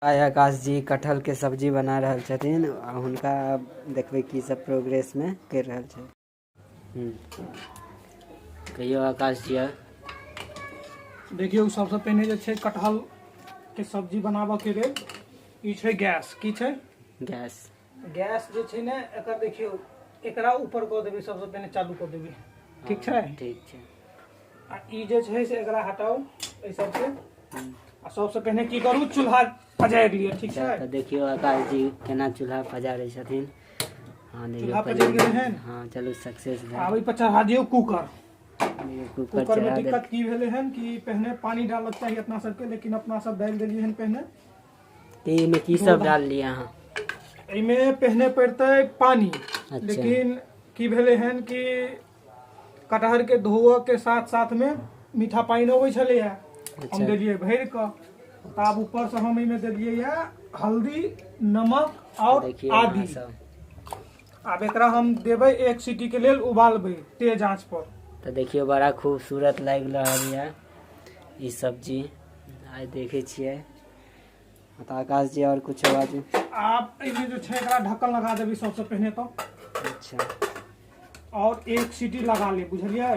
आइ आकाश जी कटहल के सब्जी बना रहल छथिन आ हुनका देखबै की सब प्रोग्रेस मे करि रहल छै। कहियौ आकाश जी। देखियौ, सबसँ पहिने जे छै कटहल के सब्जी बनाबऽ के लेल ई छै गैस। की छै? गैस। गैस जे छै ने, एकर देखियौ, एकरा ऊपर कऽ देबै, सबसँ पहिने चालू कऽ देबै। ठीक छै? ठीक छै। आ ई जे छै से एकरा हटाउ एहि सबके आ सबसँ पहिने की करू, चूल्हा पजारि लिअ। ठीक छै? तऽ देखियौ आकाश जी केना चूल्हा पजारै छथिन। हँ, देखियौ। चूल्हा पजरि गेलै हन। हँ, चलू, सक्सेस भेल। आब एहि पर चढ़ा दियौ कुकर। कुकर कुकर में चढ़ा देल। दिक्कत की भेलै हन कि पहिने पानी डालक चाही अपना सबके, लेकिन अपना सब डालि देलियै हन पहिने। तऽ एहिमे की सब डाललियै अहाँ? एहिमे पहिने पड़तै पानी। लेकिन की भेलै हन कि कटहर के धोअ के साथ साथ में मीठा पानि अबै छलैया। हम देलियै भरि कऽ, तऽ आब ऊपर से हम एहिमे देलियै या हल्दी, नमक और देखियौ अहाँ आदि। सब। आब एकरा हम देबै, एक सीटी के लेल उबालबै तेज आंच पर। तऽ देखियौ, बड़ा खूबसूरत लागि रहल यऽ ई सब्जी आइ देखै छियै। तऽ आकाश जी, आओर कुछो बाजू। आब एहिमे जे छै एकरा ढक्कन लगा देबै सबसँ पहिने तऽ। और एक सीटी लगा ले, बुझलियै?